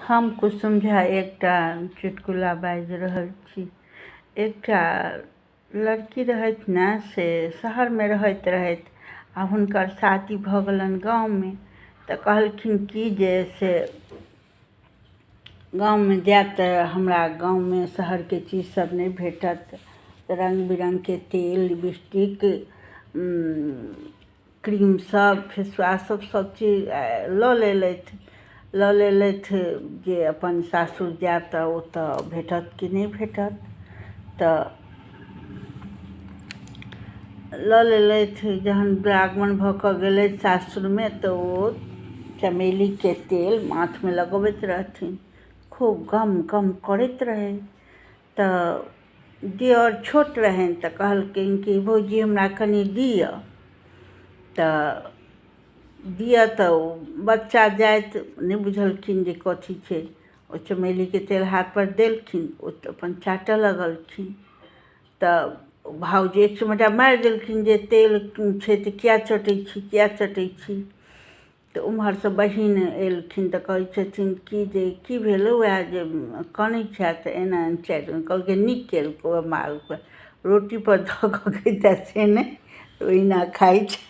हम कुसुम झा एकटा चुटकुला बाजि रहल छी। एकटा लड़की रहथि ने, से शहरमे रहैत रहथि आ हुनकर शादी भऽ गेलनि गाँवमे। तऽ कहलखिन कि जे से गाँवमे जायब तऽ हमरा गाँवमे शहरके चीज सब नहि भेटत। रङ्ग बिरङ्गके तेल, लिपस्टिक, क्रीम सब, फेसवाश सब, सब चीज लऽ लेलथि। लऽ लेलथि जे अपन सासुर जायब तऽ ओतऽ भेटत कि नहि भेटत। तऽ लऽ लेलथि। जहन दुरागमन भऽ कऽ गेलथि सासुरमे तऽ ओ चमेलीके तेल माथमे लगबैत रहथिन, खूब गम गम करैत रहै। तऽ दिअर छोट रहनि, तऽ कहलखिन कि भौजी, हमरा कनि दिअ। तऽ दिअ तऽ ओ बच्चा जाति नहि बुझलखिन जे कथी छै। ओ चमेलीके तेल हाथ पर देलखिन, ओ अपन चाटऽ लगलखिन। तऽ भाउज एक चमेटा मारि देलखिन जे तेल छै तऽ किया चटै छी, किया चटै छी? तऽ उम्हरसँ बहिन एलखिन तऽ कहै छथिन कि जे की भेलौ जे कनै छे? तऽ एना चाटि कहलकै, नीक केलकौ, मालके रोटी पर धऽ कऽ खैतै से नहि, ओहिना खाइ छै।